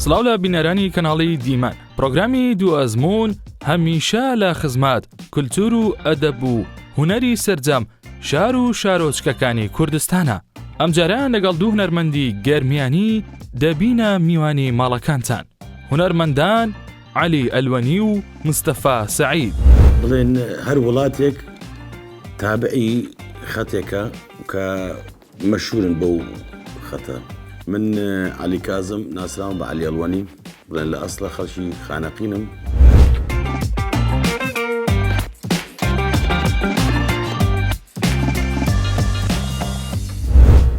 سڵاو لە بینەرانی کەناڵی دیمەن پرۆگرامی دوو ئەزموون هەمیشە لە خزمەت کولتور و ئەدەب و هونەری سەرجەم شار و شارۆچکەکانی کوردستانە ئەمجارەیان لەگەڵ دوو هونەرمەندی گەرمیانی دەبینە میوانی ماڵەکانتان هونەرمەندان عەلی ئەلوەنی و مستەفا سەعید. بڵێن هەر وڵاتێک تابعی خەتێکە کە مەشهورن بەو خەتە. من عەلی کازم ناسراوم بە عەلی ئەڵوەنی بڵێن لە ئەسڵە خەڵکی خانەقینم.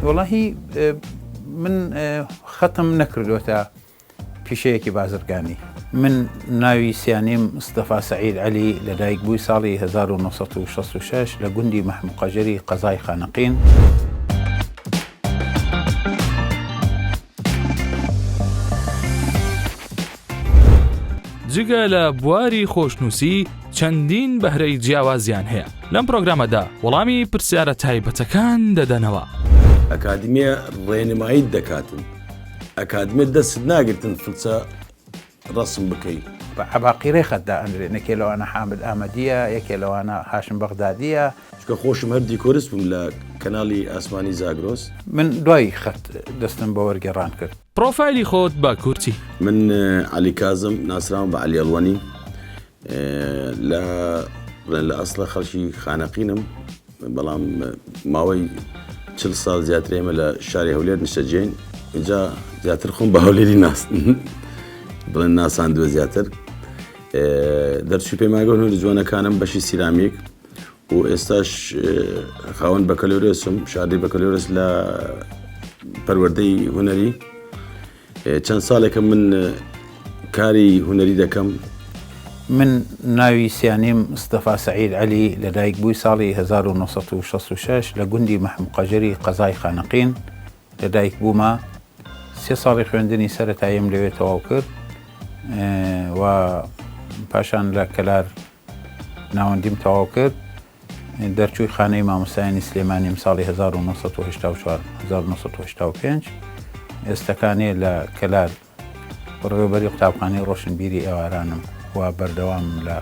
وەڵاهی من خەتم نەکردووەتە پیشەیەکی بازرگانی. من ناوی سیانیم مستەفا سەعید عەلی لەدایک بووی ساڵی 1966 لە گوندی مەحموقەجەری قەزای خانەقین. جگە لە بواری خۆشنووسی چەندین بەهرەی جیاوازیان هەیە لەم پرۆگرامەدا وەڵامی پرسیارە تایبەتەکان دەدەنەوە. ئەکادیمیە ڕێنماییت دەکاتن ئەکادمیە دەستت ناگرتن فلچە ڕەسم بکەی. بە عەباقیرەی خەت دائەنرێن، یەکێ لەوانە حامد ئامەدییە، یەکێ لەوانە هاشم بەغدادییە. چونکە خۆشم هەر دیکۆرست بووم لە کەناڵی ئاسمانی زاگرۆس. من دوای خەت دەستم بە وەرگێڕان کرد. پرۆفایلی خۆت بە کورتی. من عەلی کازم ناسراوم بە عەلی ئەڵوەنی لە لە ئەسڵە خەڵکی خانەقینم بەڵام ماوەی چل ساڵ زیاتر ئێمە لە شاری هەولێر نیشتەجێین اینجا زیاتر خۆم بە هەولێری ناس بڵێن ناساندووە زیاتر دەرچووی پەیمانگە هونەری جوانەکانم بەشی سیرامیک و ئێستاش خاوەن بەکەلۆرێسم شادی بەکەلۆرس لە پەروەردەی هونەری چەند ساڵێکە من کاری هونەری دەکەم. من ناوی سیانیم مستەفا سەعید عەلی لەدایک بووی ساڵی 1966 لە گوندی مەحموقەجەری قەزای خانەقین لەدایک بوومە سێ ساڵی خوێندنی سەرەتاییم لەوێ تەواو کرد و پاشان لە کەلار ناوەندیم تەواو کرد دەرچووی خانەی مامۆستایانی سلێمانیم ساڵی 1984 1985 ئێستەکانێ لە کەلار بەڕێوەبەری قوتابخانەی ڕۆشنبیری ئێوارانم و بەردەوامم لە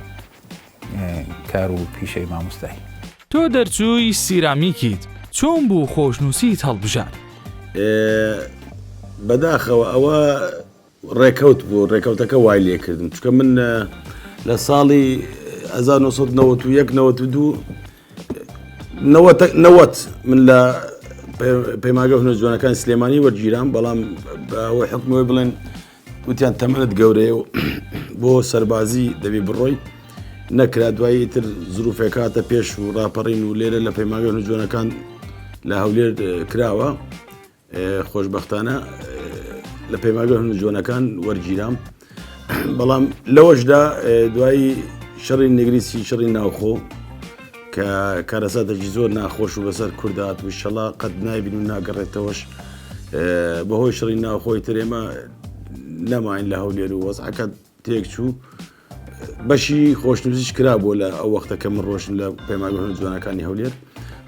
کار و پیشەی مامۆستایی. تۆ دەرچووی سیرامیکیت، چۆن بوو خۆشنووسیت هەڵبژارد؟ بەداخەوە ئەوە ڕێکەوت بوو، ڕێکەوتەکە وای لێ کردم چونکە من لە ساڵی 1991 92 نەوەت من لە پەیماگە هونەر جوانەکانی سلێمانی وەرگیرام بەڵام بەوەی حکومەوەی بڵێن وتیان تەمەنت گەورەیە و بۆ سەربازی دەبی بڕۆی نەکرا دوایی تر زروفێک هاتە پێش و ڕاپەڕین و لێرە لە پەیماگە هونەر جوانەکان لە هەولێر کراوە خۆشبەختانە لە پەیمانگە هونەر جوانەکان وەرگیرام بەڵام لەوەشدا دوایی شەڕی نگریسی شەڕی ناوخۆ کە کارەساتێکی زۆر ناخۆش و بەسەر کوردات و شەڵا قەت نایبین و ناگەڕێتەوەش بەهۆی شەڕی ناوخۆی تر ئێمە نەماین لە هەولێر و وەزعەکە تێکچوو بەشی خۆشنووسیش کرابوو لە ئەو وەختە کە من ڕۆشتم لە پەیمانگە هونەر جوانەکانی هەولێر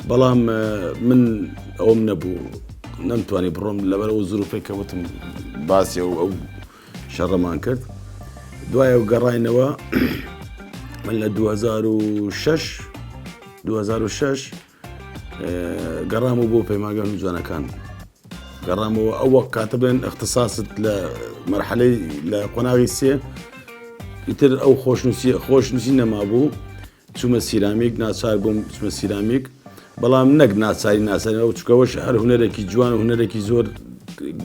بەڵام من ئەوم نەبوو نەمتوانی بڕۆم لەبەر ئەو زروفێک کە وتم باسی ئەو ئەو شەڕەمان کرد دوای ئەو گەڕاینەوە من لە 2006 2006 گەڕام و بۆ پەیمانگە هونەر جوانەکان گەڕامەوە ئەو وەک کاتە بڵێن اختصاصت لە مەرحەلەی لە قۆناغی سێ ئیتر ئەو خۆشنووسی خۆشنووسی نەمابوو چوومە سیرامیک ناچار بووم بچمە سیرامیک بەڵام نەک ناچاری ناسانی ئەو چکەوەش هەر هونەرێکی جوان و هونەرێکی زۆر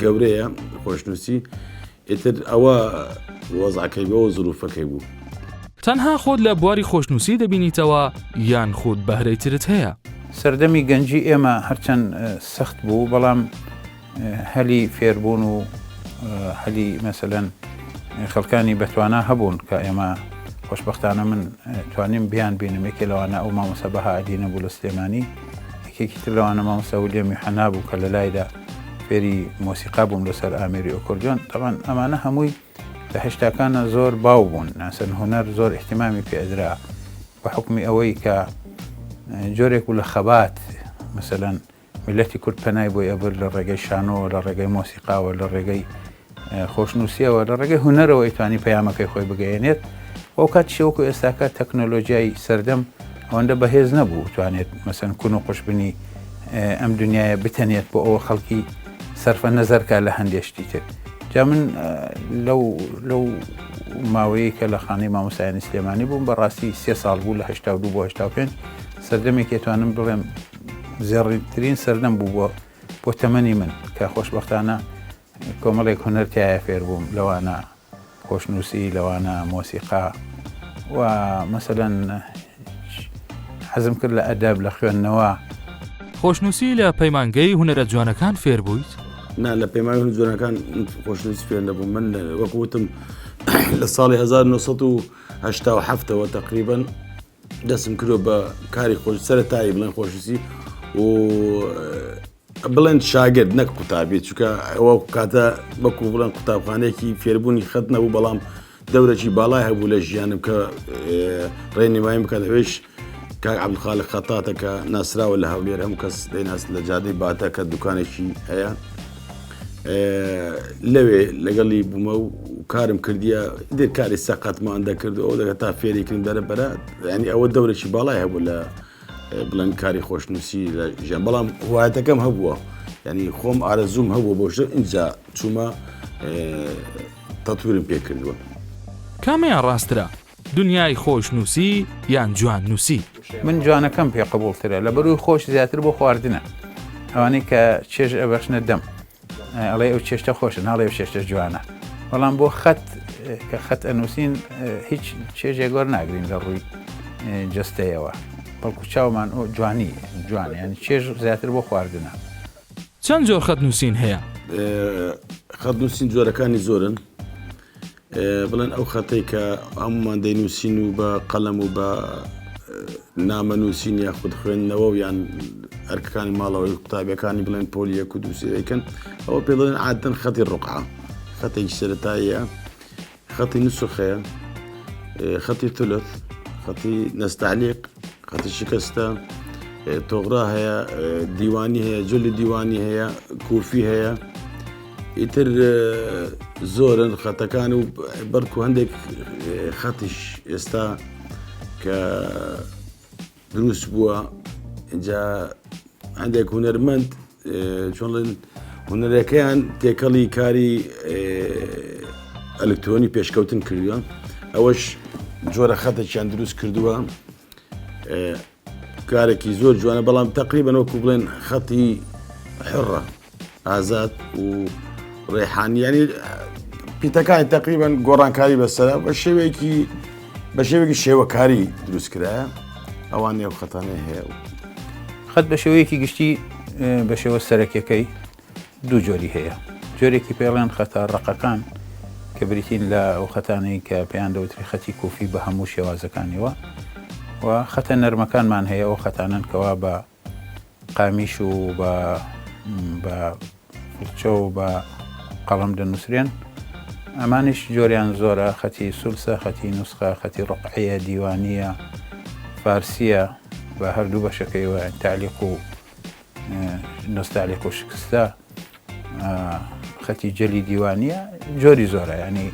گەورەیە خۆشنووسی ئیتر ئەوە وەزعەکەی بوو ئەوە زروفەکەی بوو. تەنها خۆت لە بواری خۆشنووسی دەبینیتەوە یان خود بەهرەی ترت هەیە؟ سەردەمی گەنجی ئێمە هەرچەند سەخت بوو بەڵام هەلی فێربوون و هەلی مەسەلەن خەڵکانی بەتوانا هەبوون کە ئێمە خۆشبەختانە من توانیم بیان بینم یەکێ لەوانە ئەو مامۆستا بەهائەدینە بوو لە سلێمانی یەکێکی تر لەوانە مامۆستا ولیەم یوحەنا بوو کە لە لایدا فێری مۆسیقا بووم لەسەر ئامێری ئۆکۆردیۆن تەبان ئەمانە هەمووی لە هەشتاکانە زۆر باو بوون ناسن هونەر زۆر احتیمامی پێدرا بە حکومی ئەوەی کە جۆرێک بوو لە خەبات مەسەلەن میلەتی کورد پەنای بۆی ئەبرد لە ڕێگەی شانۆوە لە ڕێگەی مۆسیقاوە لە ڕێگەی. خۆشنووسیەوە لە ڕێگەی هونەرەوە ئەیتوانی پەیامەکەی خۆی بگەیەنێت ئەو کاتیشە وەکو ئێستاکە تەکنۆلۆژیای سەردەم ئەوەندە بەهێز نەبوو توانێت مەسەن کون و قوشبنی ئەم دنیاە بتەنێت بۆ ئەوە خەڵکی سەرفە نەزەرکە لە هەندێک شتی تر جا من لەو لەو ماوەیە کە لە خانەی مامۆسایانی سلێمانی بووم بەڕاستی سێ ساڵ بوو لە 82 بۆ 85 سەردەمێکی توانم بڵێم زێڕینترین سەردەم بوو بۆ بۆ تەمەنی من کە خۆشبەختانە کۆمەڵێک هونەر تیایا فێر بووم لەوانە خۆشنووسی لەوانە مۆسیقا و مەسەلەن حەزم کرد لە ئەدەب لە خوێندنەوە. خۆشنووسی لە پەیمانگەی هونەرە جوانەکان فێر بوویت؟ نا لە پەیمانگەی هونەرە جوانەکان خۆشنووسی فێر نەبووم من وەکو وتم لە ساڵی 1987 ەوە تقریبا دەستم کردوە بە کاری خۆش سەرەتایی بڵێن خۆشویستی و بڵێن شاگرد نەک قوتابی چونکە ئەوە کاتە وەکو بڵێن قوتابخانەیەکی فێربوونی خەت نەبوو بەڵام دەورێکی باڵای هەبوو لە ژیانم کە ڕێنماییم بکات ئەوێش کاک عەبدولخالق خەتاتە کە ناسراوە لە هەولێر هەموو کەس دەیناس لە جادەی باتە کە دوکانێکی هەیە لەوێ لەگەڵی بوومە و کارم کردیە دێ کاری سەقەتمان دەکرد ئەو دەگە تا فێری کردن دەرە بەرە ینی ئەوە دەورێکی باڵای هەبوو لە بڵێن کاری خۆشنووسی لە ژیان بەڵام وایەتەکەم هەبووە ینی خۆم ئارەزوم هەبوو بۆ شتە اینجا چوومە تەتورم پێ کردووە. کامیان ڕاستترە دنیای خۆشنووسی یان جواننووسی؟ من جوانەکەم پێ قبوڵترە لەبەروی خۆش زیاتر بۆ خواردنە ئەوانەی کە چێژ ئەبەخشنە دەم ئەڵێ ئەو چێشتە خۆشە ناڵێ ئەو چێشتە جوانە بەڵام بۆ خەت کە خەت ئەنووسین هیچ چێژێک وەرناگرین لە ڕووی جەستەیەوە بەڵکو چاومان ئەو جوانی جوان یان چێژ زیاتر بۆ خواردنە. چەند جۆر خەت نووسین هەیە؟ خەت نووسین جۆرەکانی زۆرن بڵێن ئەو خەتەی کە هەمومان دەینووسین و بە قەلەم و بە نامە نووسین یاخود خوێندنەوە و یان ئەرکەکانی ماڵەوەی قوتابیەکانی بڵێن پۆلی یەک و دوو سێ دەیکەن ئەوە پێ دەڵێن عادەتەن خەتی ڕقعە خەتێکی سەرەتاییە خەتی نسخەیە خەتی ثلث خەتی نەستعلیق خەتی شکستە تۆغرا هەیە دیوانی هەیە جلی دیوانی هەیە کوفی هەیە ئیتر زۆرن خەتەکان و بەڵکو هەندێک خەتیش ئێستا کە دروست بووە اینجا هەندێک هونەرمەند چۆن هونەرەکەیان تێکەڵی کاری ئەلکترۆنی پێشکەوتن کردووە ئەوەش جۆرە خەتێکیان دروست کردووە کارێکی زۆر جوانە بەڵام تەقریبەن وەکو بڵێن خەتی حڕە ئازاد و ڕێحانی ینی پیتەکانی تقریبان گۆڕانکاری بەسەرە بە شێوەیەکی بە شێوەیەکی شێوەکاری دروست کرایە ئەوان نێو خەتانەی هەیە و خەت بە شێوەیەکی گشتی بە شێوە سەرەکیەکەی دوو جۆری هەیە جۆرێکی پێڵێن خەتە ڕەقەکان کە بریتین لە ئەو خەتانەی کە پێیان دەوتری خەتی کوفی بە هەموو شێوازەکانیەوە و خەتە نەرمەکانمان هەیە ئەو خەتانەن کەوا بە قامیش و بە بە فڵچە و بە قەڵەم دەنووسرێن ئەمانیش جۆریان زۆرە خەتی سولسە خەتی نوسخە خەتی ڕقعەیە دیوانیە فارسیە بە هەردوو بەشەکەیوە تعلیق و نوستعلیق و شکستە خەتی جەلی دیوانیە جۆری زۆرە ینی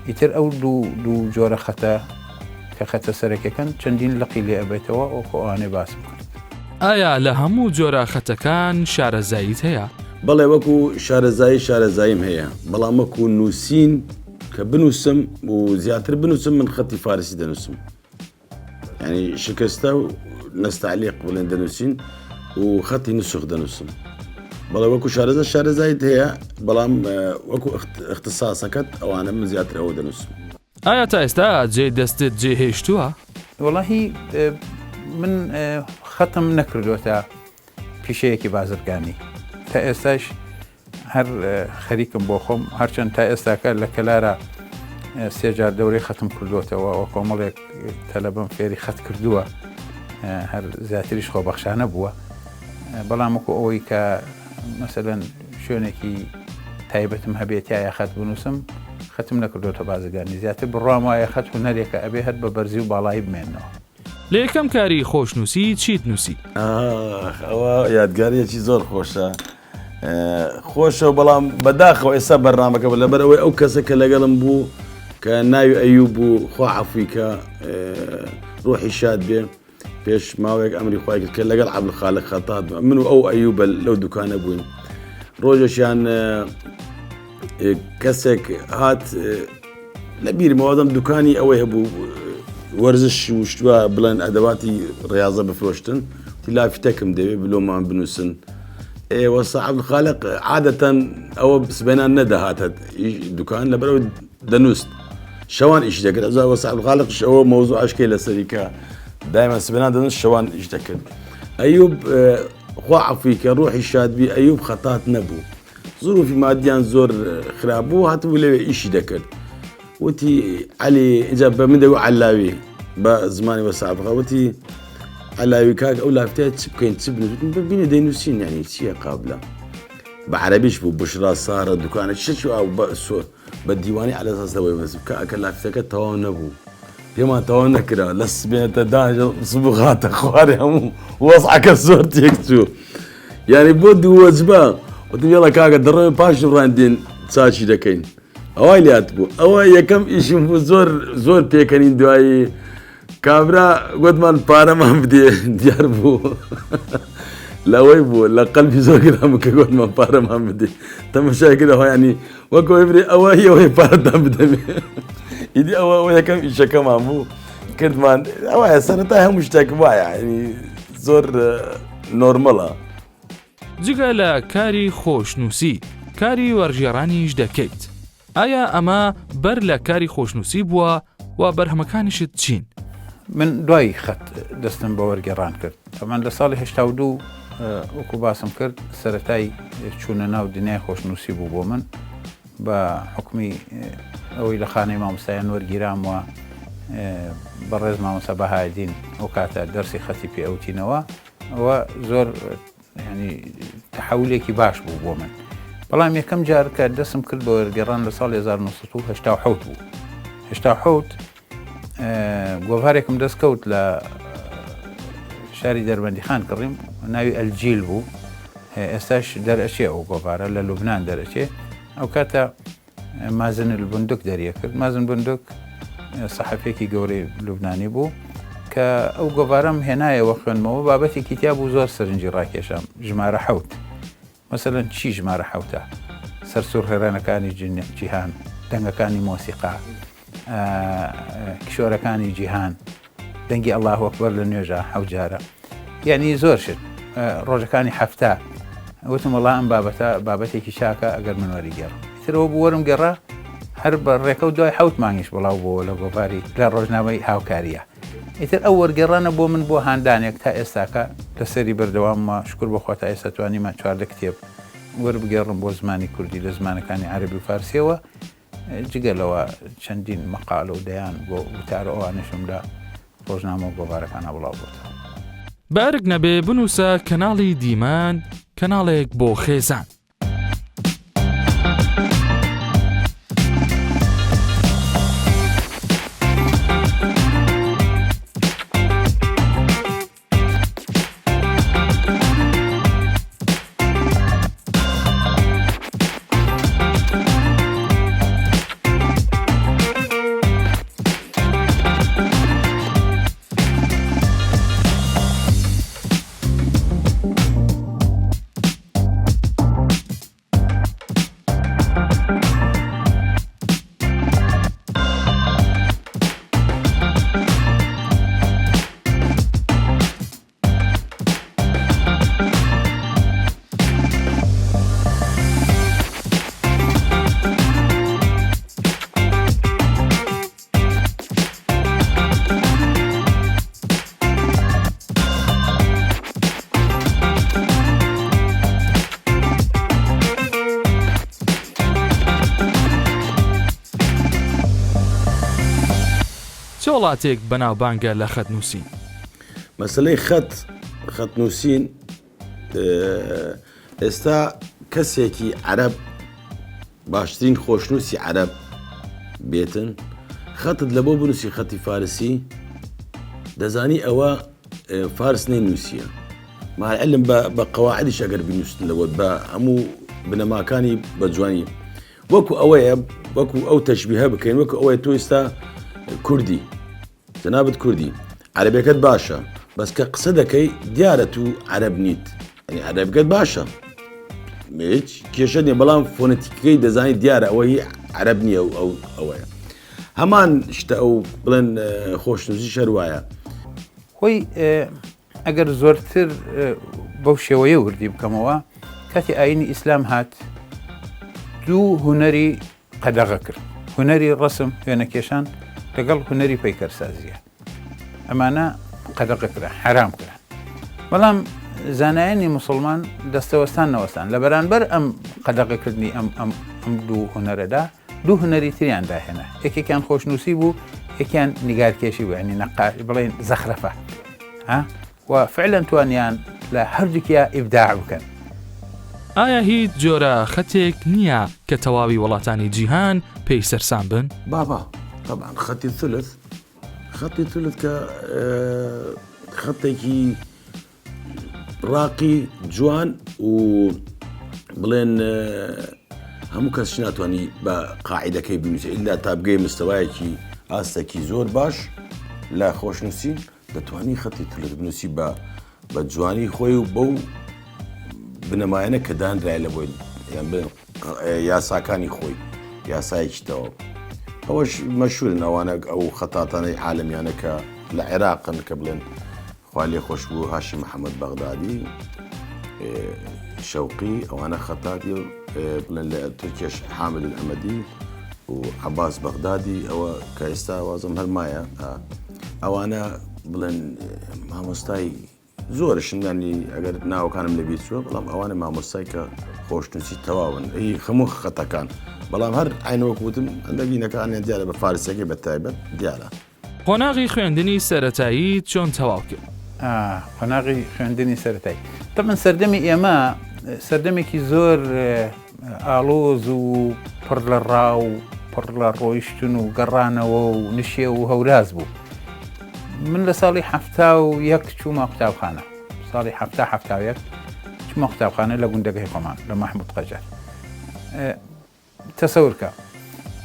ئیتر ئەو دوو دوو جۆرە خەتە کە خەتە سەرەکەکەن چەندین لقی لێ ئەبێتەوە وەکو ئەوانەی باسم کرد. ئایا لە هەموو جۆرە خەتەکان شارەزاییت هەیە؟ بەڵێ وەکو شارەزایی شارەزاییم هەیە بەڵام وەکو نووسین کە بنووسم و زیاتر بنووسم من خەتی فارسی دەنووسم. ینی شکستە و نەستعلیق بڵێن دەنووسین و خەتی نسخ دەنووسم بەڵێ وەکو شارەزا شارەزایت هەیە بەڵام وەکو اختصاصەکەت ئەوانە من زیاتر ئەوە دەنووسم. ئایا تا ئێستا جێ دەستت جێ هێشتووە؟ وەڵاهی من خەتم نەکردووەتە پیشەیەکی بازرگانی تا ئێستاش هەر خەریکم بۆ خۆم هەرچەند تا ئێستاکە لە کەلارە سێجار دەورەی خەتم کردوێتەوە و کۆمەڵێک تەلەبم فێری خەت کردووە هەر زیاتریش خۆبەخشانە بووە بەڵام وەکو ئەوەی کە مەسەلەن شوێنێکی تایبەتم هەبێت تایە خەت بنووسم خەتم نەکردوێتە بازرگانی زیاتر بڕوام وایە خەت هونەرێکە ئەبێ هەر بە بەرزی و باڵایی بمێنەوە. لە یەکەم کاری خۆشنووسی چیت نووسی؟ ئاخ ئەوە یادگاریەکی زۆر خۆشە. خۆشە بەڵام بەداخەوە ئێستا بەرنامەکە بە لەبەر ئەوەی ئەو کەسە کە لەگەڵم بوو کە ناوی ئەیوب بوو خوا عەفوی کە ڕۆحی شاد بێ پێش ماوەیەک ئەمری خوای کرد کە لەگەڵ عەبدولخالق خەتات من و ئەو ئەیوبە لەو دوکانە بووین ڕۆژێکیان کەسێک هات لە بیرمەوە دەم دوکانی ئەوەی هەبوو وەرزش وشتوە بڵێن ئەدەواتی ڕاضە بفرۆشتن لافیتەکم دەوێ بلۆمان بنووسن ئێوە عەبدولخالق عادەتەن ئەوە سبێنان نەدەهاتە دوکان لەبەرەوە دەنووست شەوان ئیش دەکرد ئەوجا وەستا عەبدولخالقیش ئەوە مەوزوعەشکەی لەسەری کە دایما سبێنان دەنووست شەوان ئیش دەکرد ئەیوب خوا عەفوی کە ڕۆحی شادبی ئەیوب خەتات نەبوو زروفی مادیان زۆر خراپ بوو هاتبوو لەوێ ئیشی دەکرد وتی عەلی ئینجا بە من دەگو عەلاوی بە زمانی وەسابقە وتی عەلاوی کاک ئەو لافتەیە چ بکەین چ بنووسین ببینە دەینووسین یعنی چییە قابلە بە عەرەبیش بوو بشرا سارە دوکانە شەش ئاو بە سۆر بە دیوانی عەلە ساس لەوەی بەس کە ئەکە لافتەکە تەواو نەبوو پێمان تەواو نەکرا لە سبێنەتە دانیشە سبوو هاتە خوارێ هەموو وەزعەکە زۆر تێک چوو یعنی بۆ دوو وەجبە وتم یاڵا کاکە دەڕۆین پاش ڕان دێن چاچی دەکەین ئەوای لات بوو ئەوە یەکەم ئیشم بوو زۆر زۆر پێکەنین دوایی کابرا گوتمان پارەمان بدێ دیار بوو لەوەی بوو لە قەلبی زۆر گران بوو کە گوتمان پارەمان بدێ تەمەشای کرد ئەوە ینی وەک ئەوەی برێ ئەوە هی ئەوەی پارەتان بدەمێ ئیدی ئەوە ئەوە یەکەم ئیشەکەمان بوو کردمان ئەوە سەرەتا هەموو شتێک وایە ینی زۆر نۆرمەڵە. جگە لە کاری خۆشنووسی کاری وەرگێڕانیش دەکەیت ئایا ئەمە بەر لە کاری خۆشنووسی بووە و بەرهەمەکانیشت چین؟ من دوای خەت دەستم بە وەرگێڕان کرد تەمان لە ساڵی 82 وەکو باسم کرد سەتای چوونە ناو دنیای خۆشنووسی بوو بۆ من بە حکومی ئەوەی لە خانەی مامۆستایان وەرگیرام و بەڕێز مامۆستا بەهایدین ئەو کاتە دەرسی خەتی پێ ئەوتینەوە ئەوە زۆر ینی تەحولێکی باش بوو بۆ من بەڵام یەکەم جار کە دەسم کرد بە وەرگێڕان لە ساڵی 1970 بوو 87 گۆڤارێکم دەست کەوت لە شاری دەربەندیخان کڕیم ناوی ئەلجیل بوو ئێستاش دەرئەچێ ئەو گۆڤارە لە لوبناان دەرەچێ ئەو کاتە مازن البندق دەریەکرد مازن بندق سەحەفێکی گەورەی لوبنانی بوو کە ئەو گۆڤارەم هێنایەوە خوێنمەوە بابەتێکی تیا بوو زۆر سەرنجی ڕاکێشام ژمارە حەوت مەسەلەن چی ژمارە حەوتە سەرسوڕهێنەکانی جیهان دەنگەکانی مۆسیقا کیشۆرەکانی جیهان دەنگی ئەڵڵاه ئەکبەر لە نوێژە حەوت جارە یعنی زۆر شت ڕۆژەکانی هەفتە وتم وەڵا ئەم بابەتە بابەتێکی چاکە ئەگەر من وەری گێڕم ترەوە بوو وەرم گێڕا هەر بە ڕێکە و دوای حەوت مانگیش بڵاو بۆ لە گۆڤاری لە ڕۆژنامەی هاوکاریە ئیتر ئەو وەرگێڕانە بۆ من بۆ هاندانێک تا ئێستاکە لەسەری بەردەواممە شکر بەخوا تا ئێستا توانیمە 14 کتێب وەربگێڕم بۆ زمانی کوردی لە زمانەکانی عەربی و فارسیەوە جگە لەوە چەندین مەقالە و دەیان بۆ وتار و ئەوانەشم لە ڕۆژنامە و گۆڤارەکانا بڵاو بۆتەوە. بە ئەرک نەبێ بنووسە کەناڵی دیمەن کەناڵێک بۆ خێزان. چ وڵاتێک بەناوبانگە لە خەت نووسین؟ مەسەلەی خەت خەت نووسین ئێستا کەسێکی عەرەب باشترین خۆشنووسی عەرەب بێتن خەتت لە بۆ بنووسی خەتی فارسی دەزانی ئەوە فارس نەی نووسیە. مع العلم بە بە قەواعدیش ئەگەر بنووسن لەوە بە هەموو بنەماکانی بە جوانی وەکو ئەوەیە وەکو ئەو تەشبیهە بکەین وەکو ئەوەیە تۆ ئێستا کوردی جەنابت کوردی عەرەبەکەت باشە بەس کە قسە دەکەی دیارە تو عەرەب نیت یعنی عەرەبەکەت باشە هیچ کێشە نییە بەڵام فۆنەتیکەکەی دەزانی دیارە ئەوە هی عەرەب نییە و ئەو ئەوەیە هەمان شتە ئەو بڵێن خۆشنووسی شەر وایە. خۆی ئەگەر زۆرتر بەو شێوەیە وردی بکەمەوە کاتی ئاینی ئیسلام هات دوو هونەری قەدەغە کرد هونەری ڕسم وێنەکێشان لەگەڵ هونەری پەیکەرسازیە ئەمانە قەدەغە کرا حرام کرا بەڵام زانایانی مسلمان دەستەوەستان نەوەستان لە بەرانبەر ئەم قەدەغەکردنی ئەم ئەم ئەم دوو هونەرەدا دوو هونەری تریان داهێنا یەکێکیان خۆشنووسی بوو یەکیان نیگارکێشی بوو ینی نەقاش بڵێن زەخرەفە ها و فعلا توانیان لە هەردووکیا ئیبداع بکەن. ئایا هیچ جۆرە خەتێک نییە کە تەواوی وڵاتانی جیهان پێی سەرسام بن؟ بابا طبعا خەتی ثلث خەتی ثلث کە خەتێکی ڕاقی جوان و بڵێن هەموو کەس ناتوانانی بە قاعدەکەی بنووسێ ئللا تا بگەی مستەوایەکی ئاستێکی زۆر باش لە خۆشنووسی دەتوانی خەتی تلت بنووسی بە بە جوانی خۆی و بەو بنەمایەنە کە دانرای لە بۆی یاساکانی خۆی یاسایەکی تەواو ئەوەش مەشورن ئەوانە ئەو خەتاتانەی عالەمیانە کە لە عێراقن کە بڵێن خوا لێ خۆش بوو هاشم محەممەد بەغدادی شەوقی ئەوانە خەتاتی بڵێن لە تورکیش حامد ئەمەدی و عباس بەغدادی ئەوە کە ئێستا وازم هەرمایە ئەوانە بڵێن مامۆستای زۆرشن ینی ئەگەر ناوەکانم لەبیر چووە بەڵام ئەوانە مامۆستای کە خۆشنووسی تەواون ئی هەموو خەتەکان بەڵام هەر عینەوەک وتم هەندەگینەکانیان دیارە بە فارسەکەی بە تایبەت دیارە. قۆناغی خوێندنی سەرەتاییت چۆن تەواو کرد؟ قۆناغی خوێندنی سەرەتایی تەبعەن سەردەمی ئێمە سەردەمێکی زۆر ئاڵۆز و پڕ لە ڕاو پڕ لە ڕۆیشتن و گەڕانەوە و نشێو و هەوراز بوو من لە ساڵی 71 چوومە قوتابخانە ساڵی ه 71 چوومە قوتابخانە لە گوندەکەی خۆمان لە مەحمود قەجەر تەسەورکە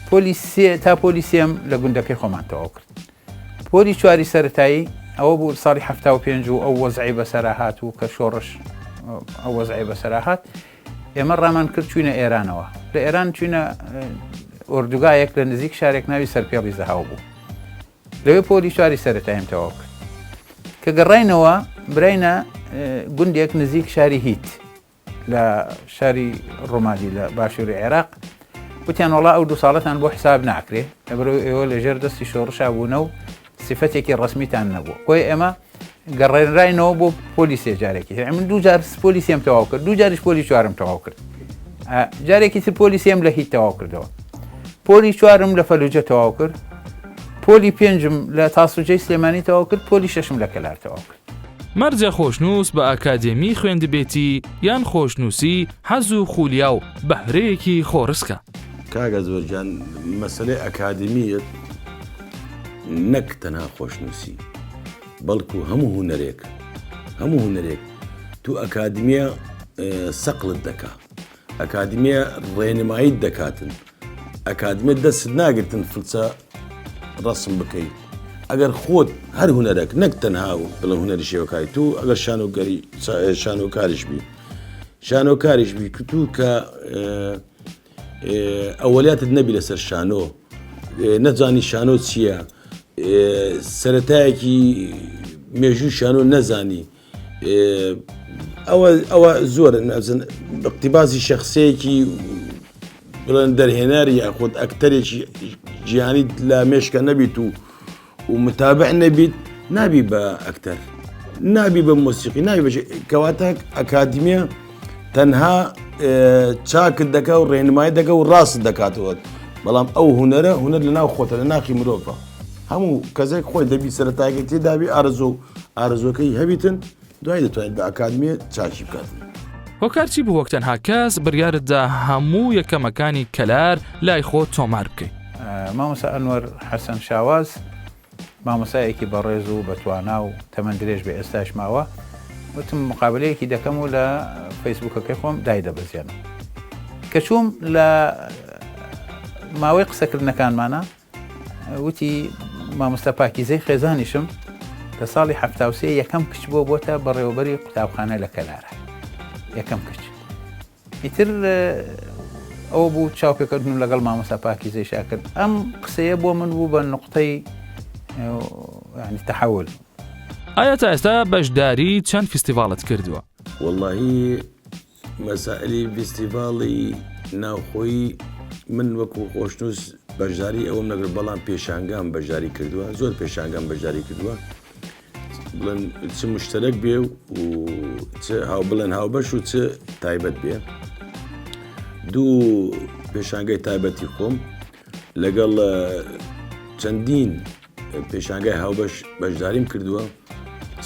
پۆلی سێ تا پۆلی سێم لە گوندەکەی خۆمان تەواو کرد پۆلی چواری سەتایی ئەوە بوو ساڵی ه پێنج و ئەو وەزعی بەسەرا هات و کە شۆڕش ئەو وەزعی بەسەرا هات ئێمە ڕامان کرد چوینە ئێرانەوە لە ئێران چوینە ئۆردوگایەک لە نزیک شارێک ناوی سەرپێڵی زەهاو بوو لەوێ پۆلی چواری سەرەتایم تەواو کرد کە گەڕاینەوە براینە گوندێک نزیک شاری هیت لە شاری ڕۆمادی لە باشووری عێراق وتیان وڵا ئەو دو ساڵەتان بۆ حساب ناکرێ لەبەرەوە ئێوە لەژێر دەستی شۆڕشا بوونە و سیفەتێکی ڕسمیتان نەبوو بۆیە ئێمە گەڕێنراینەوە بۆ پۆلی سێ جارێکی تر من دوو جار پۆلی سێم تەواو کرد دوو جاریش پۆلی چوارم تەواو کرد جارێکی تر پۆلی سێم لە هیچ تەواو کردەوە پۆلی چوارم لە فەلوجە تەواو کرد پۆلی پێنجم لە تاسوجەی سلێمانی تەواو کرد پۆلی شەشم لە کەلار تەواو کرد مەرجە خۆشنووس بە ئاکادێمی خوێندبێتی یان خۆشنووسی حەز و خولیا و بەهرەیەکی خۆڕسکە. کاک ئەزوەر گیان مەسەلەی ئەکادیمیەت نەک تەنها خۆشنووسی بەڵکو هەموو هونەرێک هەموو هونەرێک تو ئەکادمیە سەقلت دەکا ئەکادمیە ڕێنماییت دەکاتن ئەکادمیە دەست ناگرتن فلچە ڕسم بکەیت ئەگەر خۆت هەر هونەرەک نەک تەنها و بڵێ هونەری شێوەکاری تو ئەگەر شانۆگەری شانۆکاریش بی شانۆکاریش بی تو کە ئەوەلیاتت نەبی لەسەر شانۆ نەزانی شانۆ چییە سەتایەکی مێژوو شانۆ نەزانی ئەوە ئەوە زۆرە نازن اقتباسی شخصەیەکی بڵێن دەرهێنەر یاخود ئەکتەرێکی جیهانی لە مێشکە نەبیت و و متابع نەبیت نابی بە ئەکتەر نابی بە مۆسیقی نابی بە کەواتە ئەکادیمیە تەنها چاکت دەکا و ڕێنمای دەکە و ڕاست دەکاتەوە بەڵام ئەو هونەرە هونەر لە ناو خۆتە لە ناخی مرۆڤە هەموو کەسێک خۆی دەبی سەرەتاکەی تێدابی ئارەزۆ و ئارەزۆکەی هەبیتن دوای دەتوانێت بە ئەکادمیە چاکی بکات. هۆکار چی بوو وەک تەنها کەس بڕیارت دا هەموو یەکەمەکانی کەلار لای خۆت تۆمار بکەی؟ مامۆستا ئەنوەر حەسەن شاواز مامۆستایەکی بەڕێز و بەتوانا و تەمەن درێژ بێ ئێستاش ماوە. وتم مقابلەیەکی دەکەم و لە فەیسبوکەکەی خۆم دایدەبەزێنم. کە چووم لە ماوەی قسەکردنەکانمانە وتی مامۆستا پاکیزەی خێزانیشم لە ساڵی 73 یەکەم کچ بۆ بۆتە بەڕێوەبەری قوتابخانە لە کەلارە یەکەم کچ ئیتر ئەوە بوو چاوپێکەوتنم لەگەڵ مامۆستا پاکیزەیشا کرد ئەم قسەیە بۆ من بوو بە نقطەی ینی تەحول. ئایا تا ئێستا بەشداری چەند فیستیڤاڵت کردووە؟ وەڵاهی مەسائلی فیستیڤاڵی ناوخۆیی من وەکو خۆشنووس بەشداری ئەوەم نەکرد بەڵام پێشانگام بەشداری کردووە زۆر پێشانگام بەشداری کردووە بڵێن چ مشتەرەک بێ و چ هاو بڵێن هاوبەش و چ تایبەت بێ دوو پێشانگای تایبەتی خۆم لەگەڵ چەندین پێشانگای هاوبەش بەشداریم کردووە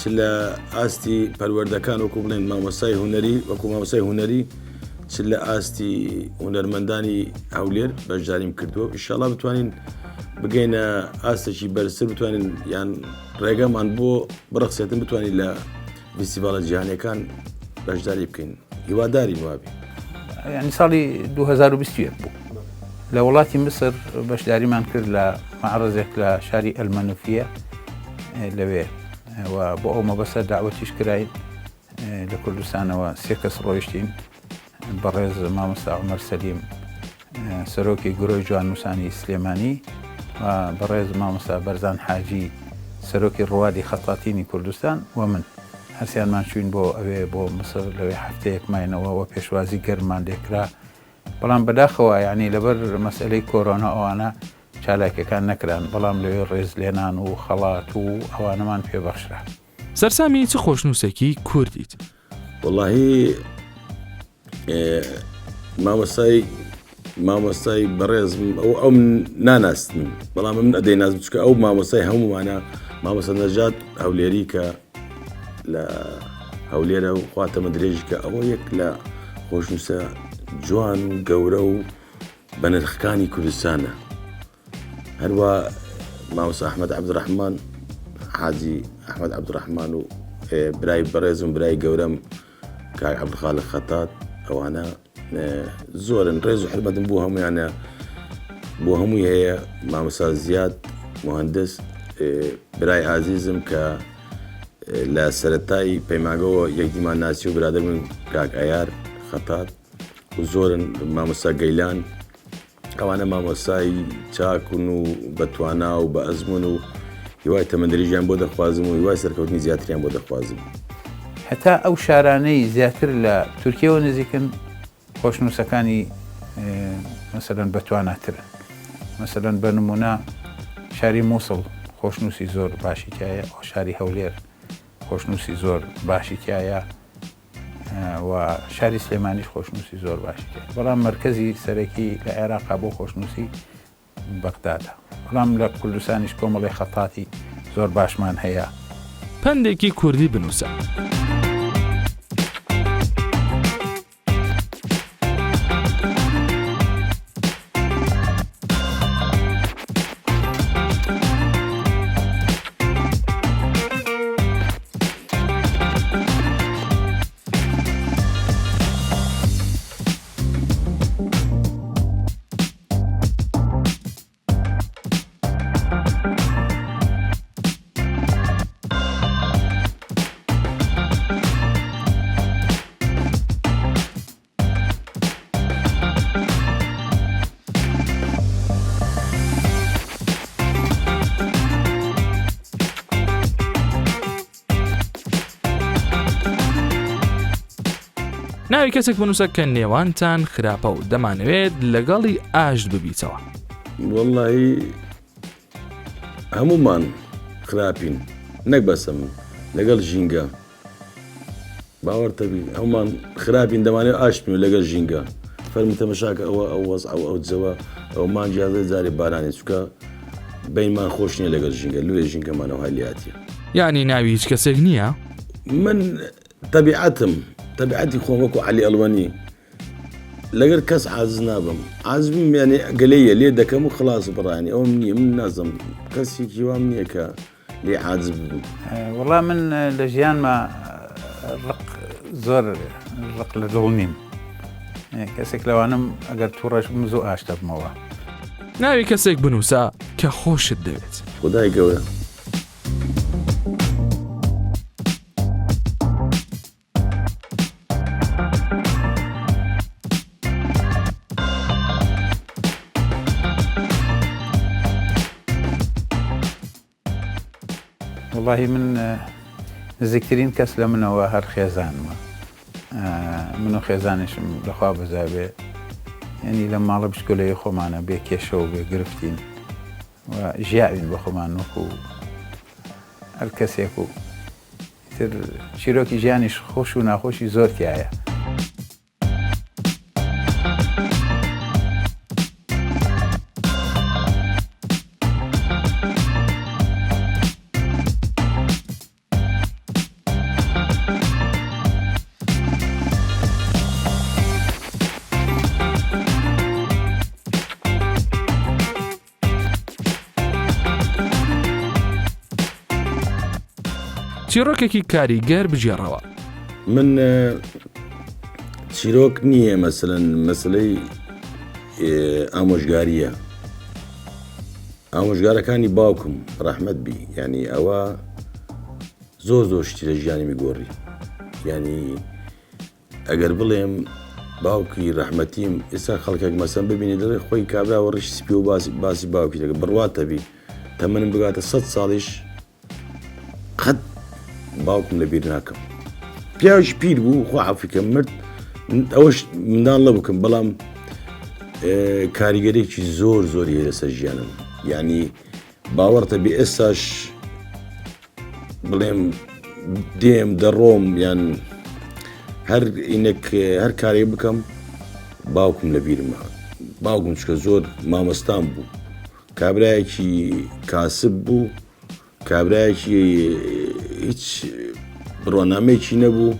چ لە ئاستی پەروەردەکان وەکو بڵێن مامۆسای هوەری وەکو مامۆسای هوەری چ لە ئاستی هونەرمەندانی هەولێر بەشداریم کردووە ئیشاڵا بتوانین بگەینە ئاستێکی بەرزتر بتوانین یان ڕێگەمان بۆ بڕەخسێتن بتوانین لە فیستیڤاڵە جیهانیەکان بەشداری بکەین هیوادارین وابێ. یعنی ساڵی 2021 بوو لە وڵاتی میسر بەشداریمان کرد لە معرضێک لە شاری ئەلمەنوفیە لەوێ و بۆ ئەو مەبەستە داوەتیش کراین لە کوردستانەوە سێ کەس ڕۆیشتین بەڕێز مامۆستا عومەر سەلیم سەرۆکی گرۆی جواننووسانی سلێمانی و بەڕێز مامۆستا بەرزان حاجی سەرۆکی ڕوادی خەتاتینی کوردستان و من هەرسیانمان چوین بۆ ئەوێ بۆ مسر لەوێ هەفتەیەک ماینەوە و پێشوازی گەرممان لێکرا بەڵام بەداخەوە یعنی لەبەر مەسئلەی کۆرۆنا ئەوانە چالاکیەکان نەکران بەڵام لەوێ ڕێزلێنان و خەڵات و ئەوانەمان پێبەخشرا. سەرسامی چ خۆشنووسێکی کوردیت؟ وەڵاهی مامۆستای مامۆستای بەڕێزم ئەو ئەو ناناستن بەڵام من ئەدەی ناز بچکە ئەو مامۆستای هەمومانە مامۆستا نەژاد هەولێری کە لە هەولێرە و خواتەمە درێژی کە ئەوە یەک لە خۆشنووسە جوان و گەورە و بەنرخەکانی کوردستانە هەروا مامۆستا ئەحمەد عەبدولڕەحمان حاجی ئەحمەد عەبدولڕەحمان و برای بەڕێزم برای گەورەم کاک عەبدولخالق خەتات ئەوانە زۆرن ڕێز و حرمەتم بۆ هەمویانە بۆ هەمووی هەیە مامۆستا زیاد مهندس برای ئازیزم کە لە سەتای پەیماگەوە یەکدیمان ناسی و برادر من کاک ئەیار خەتات و زۆرن مامۆستا گەیلان ئەوانە مامۆستای چاکن و بەتوانا و بە ئەزمون و هیوای تەمەندرێژیان بۆ دەخوازم و هیوای سەرکەوتنی زیاتریان بۆ دەخوازم. هەتا ئەو شارانەی زیاتر لە تورکیەوە نزیکن خۆشنووسەکانی مەسەلەن بەتواناترن. مەسەلەن بە نموونە شاری مووسڵ خۆشنووسی زۆر باشی تیایە، شاری هەولێر خۆشنووسی زۆر باشی تیایە. و شاری سلێمانیش خۆشنووسی زۆر باشی تیایە بەڵام مەرکەزی سەرەکی لە عێراقا بۆ خۆشنووسی بەغدادە بەڵام لە کوردستانیش کۆمەڵی خەتاتی زۆر باشمان هەیە. پەندێکی کوردی بنووسە. ناوی کەسێک بنووسە کە نێوانتان خراپە و دەمانەوێت لەگەڵی ئاشت ببیتەوە. وەڵی هەمومان خراپین نەک بەسە من لەگەڵ ژینگە باوەڕتەبی هەمومان خراپین دەمانێت ئاشت بین لەگەڵ ژینگە فەرمی تەمەشاکە ئەوە ئەو وەزع و ئەو جەوە ئەو مانگی یازدە جارێ بارانێ چونکە بینمان خۆش نییە لەگەڵ ژینگە لێ ژینگەمانەوە هەلیاتیە یانی ناوی هیچ کەسێک نییە؟ من تەبیعەتم تەبیعەتی خۆم وەکو عەلی ئەڵوەنی لەگەر کەس عاجز نابم عاجزم یعنی گەلەیە لێ دەکەم و خلاص بڕانی ئەوم نییە من نازم کەسێکی وام نییە کە لێ عاجز ببم. وەڵا من لە ژیانما ڕق زۆر ڕق لە دڵ نیم کەسێک لەوانم ئەگەر تووڕەش بم زوو ئاشتە بمەوە. ناوی کەسێک بنووسە کە خۆشت دەوێت. خودای گەورە. وەڵاهی من نزیکترین کەس لە منەوە هەر خێزانمە من و خێزانیشم لەخوا بەزابێ ینی لە ماڵە بچکۆلەی خۆمانە بێ کێشە و بێ گرفتین و ژیاوین بە خۆمان وەکو هەر کەسێک و تر چیرۆکی ژیانیش خۆش و ناخۆشی زۆر تایە. چیڕۆکێکی کاریگەر بگێڕەوە. من چیرۆک نییە مەسەلەن مەسلەی ئامۆژگاریە ئامۆژگارەکانی باوکم ڕەحمەت بی یعنی ئەوە زۆر زۆر شتی لە ژیانی گۆڕی یعنی ئەگەر بڵێم باوکی ڕەحمەتیم ئێستا خەڵکێک مەسەن ببینی دەڵێ خۆی کابرا وە ڕیش سپی و باسی باسی باوکی دەکە بڕواتە بی تەمەنم بگاتە سە ساڵیش قەت باوکم لە بیر ناکەم پیاویش پیر بوو خوا عەفوی کە مرد ئەوەش منداڵ نەبکەم بەڵام کاریگەرێکی زۆر زۆری هەیە لەسەر ژیانم یعنی باوەڕتە بێ ئێستاش بڵێم دێم دەڕۆم یان هەر ئینەک هەر کارێک بکەم باوکم لە بیرمە باوکم چکە زۆر مامۆستان بوو کابرایەکی کاسب بوو کابرایەکی هیچ بڕوانامەیەکی نەبوو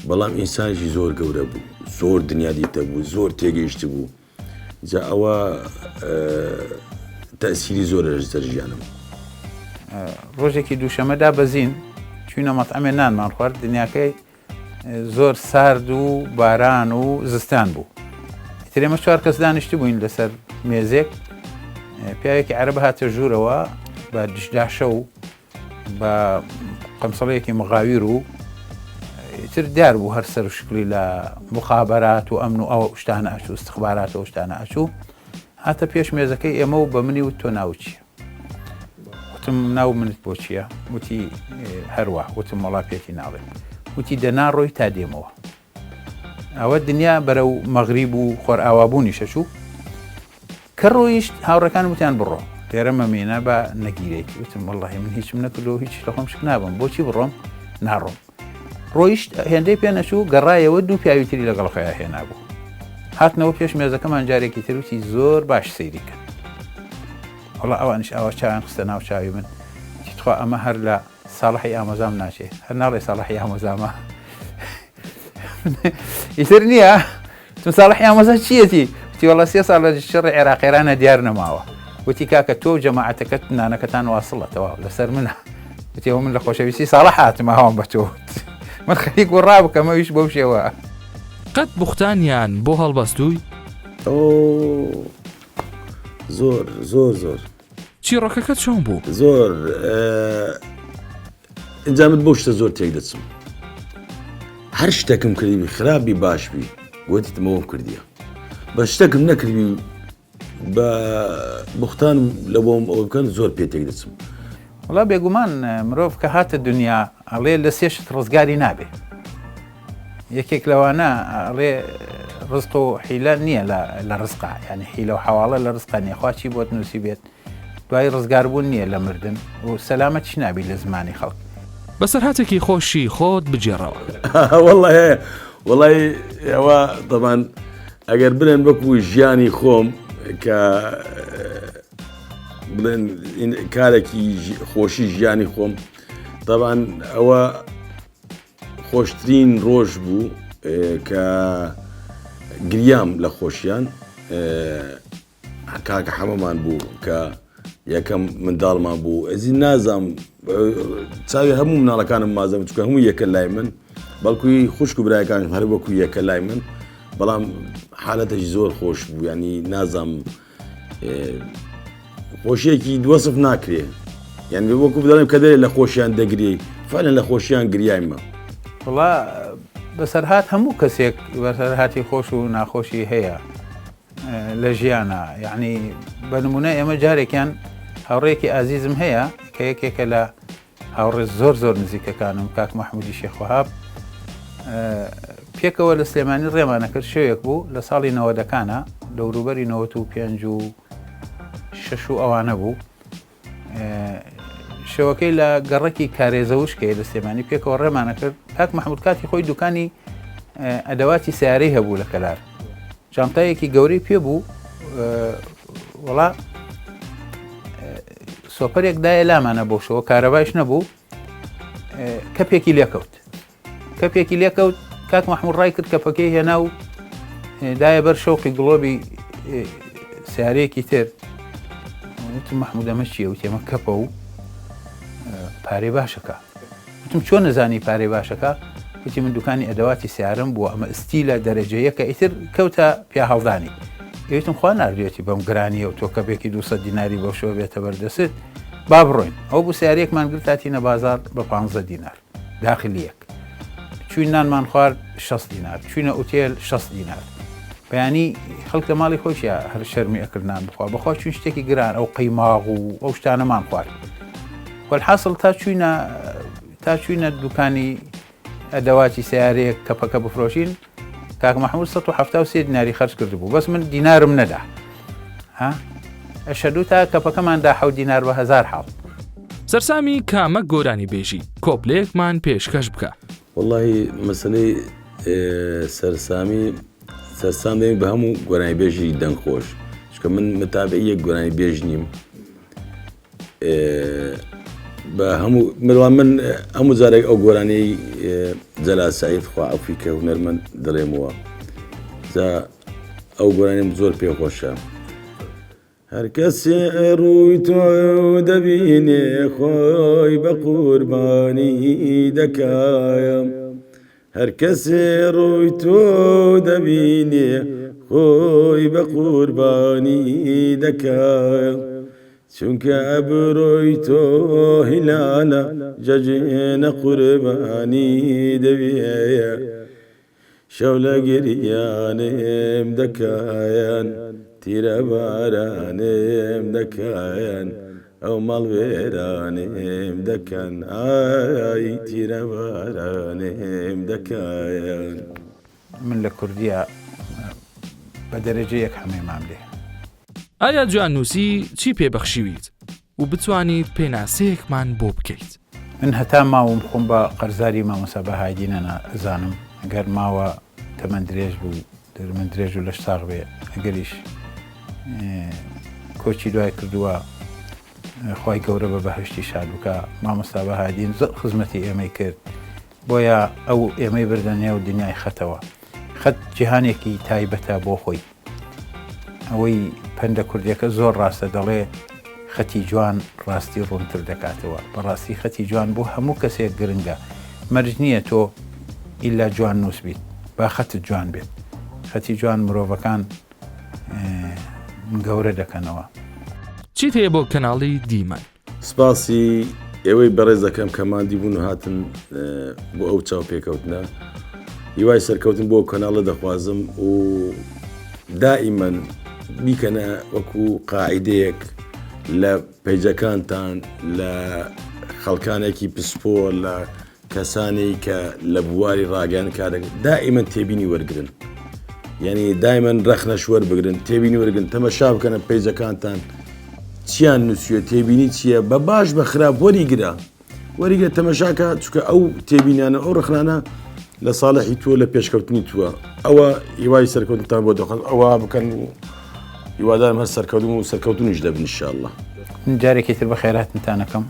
بەڵام ئینسانێکی زۆر گەورە بوو زۆر دنیا دیتە بوو زۆر تێگەیشت بوو جا ئەوە تەسیری زۆر لەسەر ژیانم. ڕۆژێکی دووشەمە دابەزین چوینە مەتعەمێ نانمان خوارد دنیاکەی زۆر سارد و باران و زستان بوو ئیتر ئێمە چوار کەس دانیشت بووین لەسەر مێزێک پیاوێکی عەرەب هاتە ژوورەوە بە دشداشە و بە قەمسەڵەیەکی مغاویر و ئیتر دیار بوو هەر سەر و شکلی لە مخابرات و ئەمن و ئەو شتانە ئەچوو استخبارات و شتانە ئەچوو هاتە پێش مێزەکەی ئێمە و بە منی و تۆ ناوچیە وتم ناو منت بۆ چییە؟ وتی هەروا وتم وەڵا پێتی ناڵێم وتی دەنا ڕۆی تا دێمەوە ئەوە دنیا بەرەو مەغریب و خۆرئاوابوونی شەچوو کە ڕۆیشت هاوڕەکان وتیان بڕۆ لێرە مەمێنە بە نەگیرێت وتم وەڵی من هیچم نەکردو هیچ لە خۆم شک نابم بۆچی بڕۆم ناڕۆم ڕۆیشت هێندەی پێ نەچوو گەڕایەوە دوو پیاوی تری لەگەڵ خۆیان هێنابوو هاتنەوە پێش مێزەکەمان جارێکی تر وتی زۆر باش سەیری کەن وەڵا ئەوانیش ئاوا چاویان خستە ناو چاوی من وتی تخوا ئەمە هەر لە ساڵحی ئامۆزام ناچێ هەر ناڵێ ساڵحی ئامۆزامە ئیتر نییە وتم ساڵحی ئامۆزا چیەتی؟ وتی وەڵا سێ ساڵ لە شەڕی عێراق ئێرانە دیار نەماوە. وتی کاکە تۆ و جەماعەتەکەت نانەکەتان واسڵە تەواو لەسەر منە. وتی ئەوە من لە خۆشەویستی ساڵح هاتم ئاوام بە تۆ وت. من خەریک بوو ڕابکەم ئەویش بەو شێوە. قەت بوختانیان بۆ هەڵبەستووی؟ ئۆ زۆر زۆر زۆر. چیڕۆکەکە چۆن بوو؟ زۆر ئینجا من بەو شتە زۆر تێک دەچم هەر شتێکم کردبی خراپی باش بی وتیتم ئەوم کردیە بە شتێکم نەکردبی بە بوختان لە بۆم ئەوە بکەن زۆر پێ تێک دەچم. وەڵا بێگومان مرۆڤ کە هاتە دنیا ئەڵێ لە سێ شت ڕزگاری نابێ یەکێک لەوانە ئەڵێ ڕزق و حیلە نییە لە ڕزقا یعنی حیلە و حواڵە لە ڕزقا نییە خوا چی بۆت نووسی بێت دوای ڕزگاربوون نییە لە مردن و سەلامەتیش نابی لە زمانی خەڵک. بەسەرهاتێکی خۆشی خۆت بگێڕەوە. وەڵا هەیە وەڵای ئەوە تەبان ئەگەر بڵێن وەکو ژیانی خۆم کە بڵێن کارێکی خۆشی ژیانی خۆم تەبان ئەوە خۆشترین ڕۆژ بوو کە گریام لە خۆشیان کاکە حەمەمان بوو کە یەکەم منداڵمان بوو ئەزی نازام چاوی هەموو مناڵەکانم مازەم چکە هەموو یەکە لای من بەڵکو خوشک و برایەکانم هەر وەکو یەکە لای من بەڵام حالەتێکی زۆر خۆش بوو ینی نازام خۆشیەکی دووەسف ناکرێ یان وەکو بدەڵێم کە دەرێ لە خۆشیان دەگری فعلا لە خۆشیان گریایمە. وڵا بەسەرهات هەموو کەسێک بەسەرهاتی خۆش و ناخۆشی هەیە لە ژیانە یعنی بە نمونە ئێمە جارێکیان هاوڕێکی ئازیزم هەیە کە یەکێکە لە هاوڕێ زۆر زۆر نزیکەکانم کاک مەحمودی شێخ وەهاب پێکەوە لە سلێمانی ڕێمانە کرد شەوێک بوو لە ساڵی نەوەدەکانە دەوروبەری 95 و شەش و ئەوانە بوو شەوەکەی لە گەڕەکی کارێزەوشکەیە لە سلێمانی پێکەوە ڕێمانە کرد کاک مححمود کاتی خۆی دوکانی ئەدەواتی سیارەی هەبوو لە کەلار جانتایەکی گەورەی پێ بوو وڵا سۆپەرێک دایە لامانە بۆ شەوە کارەبایش نەبوو کەپێکی لێکەوت کەپێکی لێکەوت کاک مححمود ڕای کرد کەپەکەی هێنا و دایە بەر شەوقی گڵۆبی سیارەیەکی تر وتم مححمود ئەمە چییە وتێمە کەپە و پارەی باشەکە وتم چۆن نەزانی پارەی باشەکە؟ وتی من دوکانی ئەدەواتی سیارەم بووە ئەمە ئستیلە دەرەجە یەکە ئیتر کەوتە پیاهەڵدانی ئەوتم خوا ناردوێتی بەم گرانیە و تۆ کەپێکی 200 دیناری بەو شەوە بێتە بەردەست با بڕۆین ئەو بوو سیارەیەکمان گرت هاتینە بازار بە 15 دینار داخلیەک چوین نانمان خوارد 60 دینار چوینە ئوتێل 60 دینار بەیانی خەڵک لە ماڵی خۆشیا هەر شەرمی ئەکرد نان بخوا بەخوا چوین شتێکی گران ئەو قەیماغ و ئەو شتانەمان خوارد وەلحاسڵ تا چوینە تا چوینە دوکانی ئەدەواتی سیارەیەک کەپەکە بفرۆشین کاک محمود 173 دیناری خەرج کردبوو بەس من دینارم نەدا ها ئەشەدوو تا کەپەکەمان دا حەوت دینار بە هەزار حاڵ. سەرسامی کامە گۆرانی بێژی کۆپلەیەکمان پێشکەش بکە. وەڵاهی مەسەلەی سەرسامی سەرسام دەبین بە هەموو گۆرانی بێژی دەنگ خۆش چونکە من متابعی یەک گۆرانی بێژ نیم بە هەموو مروان من هەموو جارێک ئەو گۆرانی جەلال سعید خوا عەفوی کە هونەرمەند دەڵێمەوە جا ئەو گۆرانیم زۆر پێخۆشە هەر کەسێ ڕووی تۆ دەبینێ خۆی بە قوربانی دەکایە هەر کەسێ ڕووی تۆ دەبینێ خۆی بە قوربانی دەکایە چونکە ئەبرۆی تۆ هیلالە جەژنە قوربانی دەوێیە شەو لە گریانم دەکایەن تیرە بارانم دەکایەن ئەو ماڵ وێرانم دەکەن ئای تیرە بارانم دەکایەن. من لە کوردیا بە دەرەجە یەک حەمەی ماملێ. ئایا جواننووسی چی پێ بەخشیویت و بتوانیت پێناسەیەکمان بۆ بکەیت؟ من هەتا ماوم خۆم بە قەرزاری مامۆستا بەهایدین ئەزانم گەر ماوە تەمەن درێژ بوو تەمەن درێژ و لەش ساغ بێ ئەگەریش کۆچی دوای کردووە خوای گەورە بە بەهشتی شاد بکە مامۆستا بەهادین زۆر خزمەتی ئێمەی کرد بۆیە ئەو ئێمەی بردە نێو دنیای خەتەوە خەت جیهانێکی تایبەتە بۆ خۆی ئەوەی پەندە کوردیەکە زۆر ڕاستە دەڵێ خەتی جوان ڕاستی ڕوونتر دەکاتەوە بەڕاستی خەتی جوان بۆ هەموو کەسێک گرنگە مەرج نییە تۆ ئیلا جوان نووس بیت با خەتت جوان بێت خەتی جوان مرۆڤەکان گەورە دەکەنەوە. چیت هەیە بۆ کەناڵی دیمەن؟ سپاسی ئێوەی بەڕێز دەکەم کە ماندی بوون و هاتن بۆ ئەو چاوپێکەوتنە هیوای سەرکەوتن بۆ کەناڵە دەخوازم و دائیمەن بیکەنە وەکو قاعدەیەک لە پەیجەکانتان لە خەڵکانێکی پسپۆر لە کەسانی کە لە بواری ڕاگەیان کار دەکەن دائیمەن تێبینی وەرگن یعنی دایمەن ڕەخنەش وەربگرن تێبینی وەرگن تەمەشا بکەنە پەیجەکانتان چیان نووسیوە تێبینی چییە بە باش بە خراپ وەریگرە وەریگرە تەمەشاکە چکە ئەو تێبینانە ئەو ڕخنانە لە ساڵحی تۆ لە پێشکەوتنی تووە ئەوە هیوای سەرکەوتنتان بۆ دەخوازم ئەوە بکەن و هیوادارم هەر سەرکەوتن و سەرکەوتنیش دەبن ان شاء الله. من جارێکی تر بەخێرهاتنتان ئەکەم.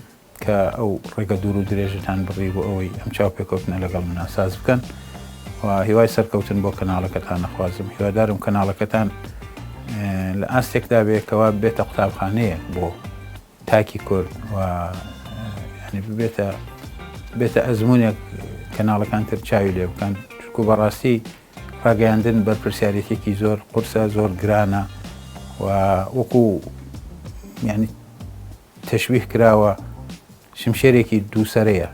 کە ئەو ڕێگە دوور و درێژەتان بڕی بۆ ئەوەی ئەم چاوپێکەوتنە لەگەڵ منا ساز بکەن و هیوای سەرکەوتن بۆ کەناڵەکەتان ئەخوازم هیوادارم کەناڵەکەتان لە ئاستێکدا بێ کەوا بێتە قوتابخانەیەک بۆ تاکی کورد و ینی ببێتە بێتە ئەزمونێک کەناڵەکان تر چاوی لێ بکەن چونکو بەڕاستی ڕاگەیاندن بەرپرسیارێتێکی زۆر قورسە زۆر گرانە و وەکو یعنی تەشبیه کراوە شمشێرێکی دووسەرەیە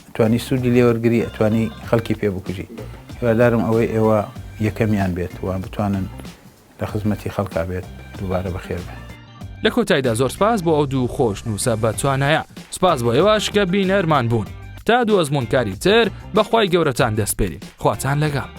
ئەتوانی سوودی لێوەرگری ئەتوانی خەڵکی پێ بکوژی هیوادارم ئەوەی ئێوە یەکەمیان بێت و بتوانن لە خزمەتی خەڵکا بێت دووبارە بەخێر بێن. لە کۆتایدا زۆر سپاس بۆ ئەو دوو خۆشنووسە بە توانایە سپاس بۆ ئێوەش کە بینەرمان بوون تا دوو ئەزموونکاری تر بەخوای گەورەتان دەسپێرین خواتان لەگەڵ.